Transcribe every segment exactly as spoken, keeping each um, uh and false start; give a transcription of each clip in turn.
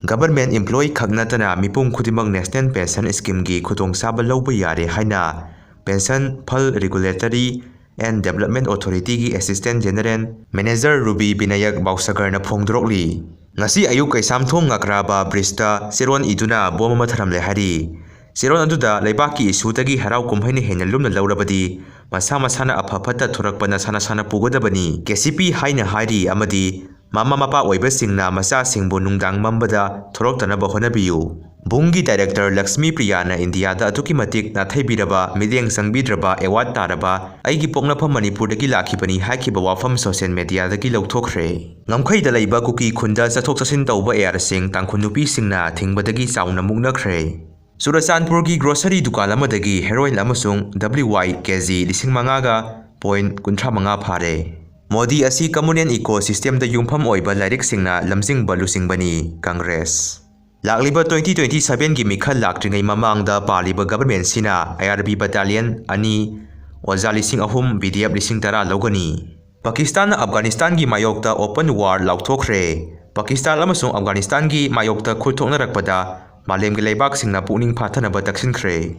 Government employee ꯈꯛ ꯅꯠꯇꯅ ꯃꯤꯄꯨꯝ ꯈꯨꯗꯤꯡꯃꯛ National Pension Schemeꯒꯤ ꯈꯨꯗꯣꯡꯆꯥꯕ ꯂꯧꯕ ꯌꯥꯔꯦ ꯍꯥꯏꯅ Pension Fund Regulatory and Development Authorityꯒꯤ Assistant General Manager Ruby Vinayak ꯕꯥꯎꯁꯥꯒꯔꯅ ꯐꯣꯡꯗꯣꯔꯛꯂꯤ꯫ ꯉꯁꯤ ꯑꯌꯨꯛ ꯀꯩꯁꯥꯝꯊꯣꯡ ꯉꯀ꯭ꯔꯥꯕꯥ ꯕ꯭ꯔꯤꯖꯇ ꯆꯦꯔꯣꯟ ꯏꯗꯨꯅ ꯕꯣꯝ ꯑꯃ ꯊꯅꯝꯂꯦ ꯍꯥꯏꯔꯤ꯫ ꯆꯦꯔꯣꯟ ꯑꯗꯨꯗ ꯂꯩꯕꯥꯛꯀꯤ ꯏꯁꯨꯗꯒꯤ ꯍꯔꯥꯎ ꯀꯨꯝꯍꯩꯅ ꯍꯦꯟꯅ ꯂꯨꯝꯅ ꯂꯧꯔꯕꯗꯤ ꯃꯁꯥ ꯃꯁꯥꯅ ꯑꯐ ꯐꯠꯇ ꯊꯣꯔꯛꯄ ꯅꯁꯥ ꯅꯁꯥꯅ ꯄꯨꯒꯗꯕꯅꯤ, ꯀꯦ ꯁꯤ ꯄꯤ ꯍꯥꯏꯅ ꯍꯥꯏꯔꯤ, ꯑꯃꯗꯤ ꯃꯃꯥ ꯃꯄꯥ ꯑꯣꯏꯕꯁꯤꯡꯅ ꯃꯆꯥꯁꯤꯡꯕꯨ ꯅꯨꯡꯗꯥꯡ ꯃꯝꯕꯗ ꯊꯣꯔꯛꯇꯅꯕ ꯍꯣꯠꯅꯕꯤꯌꯨ꯫ ꯕꯨꯡꯒꯤ director ꯂꯛꯁꯃꯤ ꯄ꯭ꯔꯤꯌꯥꯅ ꯏꯟꯗꯤꯌꯥꯗ ꯑꯗꯨꯛꯀꯤ ꯃꯇꯤꯛ ꯅꯥꯊꯩꯕꯤꯔꯕ, ꯃꯤꯠꯌꯦꯡ ꯆꯪꯕꯤꯗ꯭ꯔꯕ, award ꯇꯥꯔꯕ ꯑꯩꯒꯤ ꯄꯣꯛꯅꯐꯝ ꯃꯅꯤꯄꯨꯔꯗꯒꯤ ꯂꯥꯛꯈꯤꯕꯅꯤ ꯍꯥꯏꯈꯤꯕ ꯋꯥꯐꯝ social mediaꯗꯒꯤ ꯂꯧꯊꯣꯛꯈ꯭ꯔꯦ꯫ ꯉꯝꯈꯩꯗ ꯂꯩꯕ ꯀꯨꯀꯤ ꯈꯨꯟꯗ ꯆꯠꯊꯣꯛ ꯆꯠꯁꯤꯟ ꯇꯧꯕ ARꯁꯤꯡ ꯇꯥꯡꯈꯨꯜ ꯅꯨꯄꯤꯁꯤꯡꯅ ꯊꯤꯡꯕꯗꯒꯤ ꯆꯥꯎꯅ ꯃꯨꯛꯅꯈ꯭ꯔꯦ꯫ ꯆꯨꯔꯆꯥꯟꯄꯨꯔꯒꯤ grocery ꯗꯨꯀꯥꯟ ꯑꯃꯗꯒꯤ heroin ꯑꯃꯁꯨꯡ W Y K G ꯂꯤꯁꯤꯡ ꯃꯉꯥꯒ point ꯀꯨꯟꯊ꯭ꯔꯥ ꯃꯉꯥ ꯐꯥꯔꯦ꯫ ꯃꯣꯗꯤ ꯑꯁꯤ communal ecosystemꯗ ꯌꯨꯝꯐꯝ ꯑꯣꯏꯕ ꯂꯥꯏꯔꯤꯛꯁꯤꯡꯅ ꯂꯝꯖꯤꯡꯕ ꯂꯨꯆꯤꯡꯕꯅꯤ, Congress꯫ ꯂꯥꯛꯂꯤꯕ twenty twenty sevenꯒꯤ ꯃꯤꯈꯜ ꯂꯥꯛꯇ꯭ꯔꯤꯉꯩ ꯃꯃꯥꯡꯗ ꯄꯥꯜꯂꯤꯕ governmentꯁꯤꯅ IRB battalion ꯑꯅꯤ, ꯑꯣꯖꯥ ꯂꯤꯁꯤꯡ ꯑꯍꯨꯝ, PDF ꯂꯤꯁꯤꯡ ꯇꯔꯥ ꯂꯧꯒꯅꯤ꯫ ꯄꯥꯀꯤꯁꯇꯥꯟꯅ ꯑꯐꯒꯥꯅꯤꯁꯇꯥꯟꯒꯤ ꯃꯥꯌꯣꯛꯇ open war ꯂꯥꯎꯊꯣꯛꯈ꯭ꯔꯦ꯫ ꯄꯥꯀꯤꯁꯇꯥꯟ ꯑꯃꯁꯨꯡ ꯑꯐꯒꯥꯅꯤꯁꯇꯥꯟꯒꯤ ꯃꯥꯌꯣꯛꯇ ꯈꯨꯠ ꯊꯣꯛꯅꯔꯛꯄꯗ ꯃꯥꯂꯦꯝꯒꯤ ꯂꯩꯕꯥꯛꯁꯤꯡꯅ ꯄꯨꯛꯅꯤꯡ ꯐꯥꯊꯅꯕ ꯇꯛꯁꯤꯟꯈ꯭ꯔꯦ꯫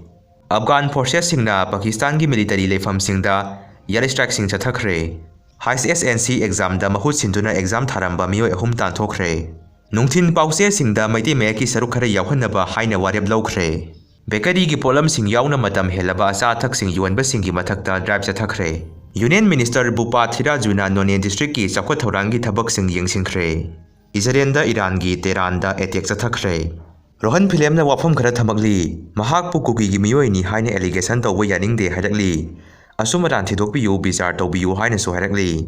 ꯑꯐꯒꯥꯟ forcesꯁꯤꯡꯅ ꯄꯥꯀꯤꯁꯇꯥꯟꯒꯤ military ꯂꯩꯐꯝꯁꯤꯡꯗ air strikeꯁꯤꯡ ꯆꯠꯊꯈ꯭ꯔꯦ꯫ HSLC examꯗ ꯃꯍꯨꯠ ꯁꯤꯟꯗꯨꯅ exam ꯊꯥꯔꯝꯕ ꯃꯤꯑꯣꯏ ꯑꯍꯨꯝ ꯇꯥꯟꯊꯣꯛꯈ꯭ꯔꯦ꯫ ꯅꯨꯡꯊꯤꯜ ꯄꯥꯎꯆꯦꯁꯤꯡꯗ ꯃꯩꯇꯩ ꯃꯌꯦꯛꯀꯤ ꯁꯔꯨꯛ ꯈꯔ ꯌꯥꯎꯍꯟꯅꯕ ꯍꯥꯏꯅ ꯋꯥꯔꯦꯞ ꯂꯧꯈ꯭ꯔꯦ꯫ ꯕꯦꯀꯔꯤꯒꯤ ꯄꯣꯠꯂꯝꯁꯤꯡ ꯌꯥꯎꯅ ꯃꯇꯝ ꯍꯦꯜꯂꯕ ꯑꯆꯥ ꯑꯊꯛꯁꯤꯡ ꯌꯣꯟꯕꯁꯤꯡꯒꯤ ꯃꯊꯛꯇ drive ꯆꯠꯊꯈ꯭ꯔꯦ꯫ Union Minister ꯚꯨꯄꯥ ꯊꯤꯔꯥꯖꯨꯅ ꯅꯣꯅꯦ districtꯀꯤ ꯆꯥꯎꯈꯠ ꯊꯧꯔꯥꯡꯒꯤ ꯊꯕꯛꯁꯤꯡ ꯌꯦꯡꯁꯤꯟꯈ꯭ꯔꯦ꯫ ꯏꯖꯔꯦꯜꯗ ꯏꯔꯥꯟꯒꯤ ꯇꯦꯍꯔꯥꯟꯗ attack ꯆꯠꯊꯈ꯭ꯔꯦ꯫ ꯔꯣꯍꯟ ꯐꯤꯂꯦꯝꯅ ꯋꯥꯐꯝ ꯈꯔ ꯊꯝꯃꯛꯂꯤ꯫ ꯃꯍꯥꯛꯄꯨ ꯀꯨꯀꯤꯒꯤ ꯃꯤꯑꯣꯏꯅꯤ ꯍꯥꯏꯅ allegation ꯇꯧꯕ ꯌꯥꯅꯤꯡꯗꯦ ꯍꯥꯏꯔꯛꯂꯤ꯫ ꯑꯆꯨꯝ ꯑꯔꯥꯟ ꯊꯤꯗꯣꯛꯄꯤꯌꯨ, ꯕꯤꯆꯥꯔ ꯇꯧꯕꯤꯌꯨ ꯍꯥꯏꯅꯁꯨ ꯍꯥꯏꯔꯛꯂꯤ꯫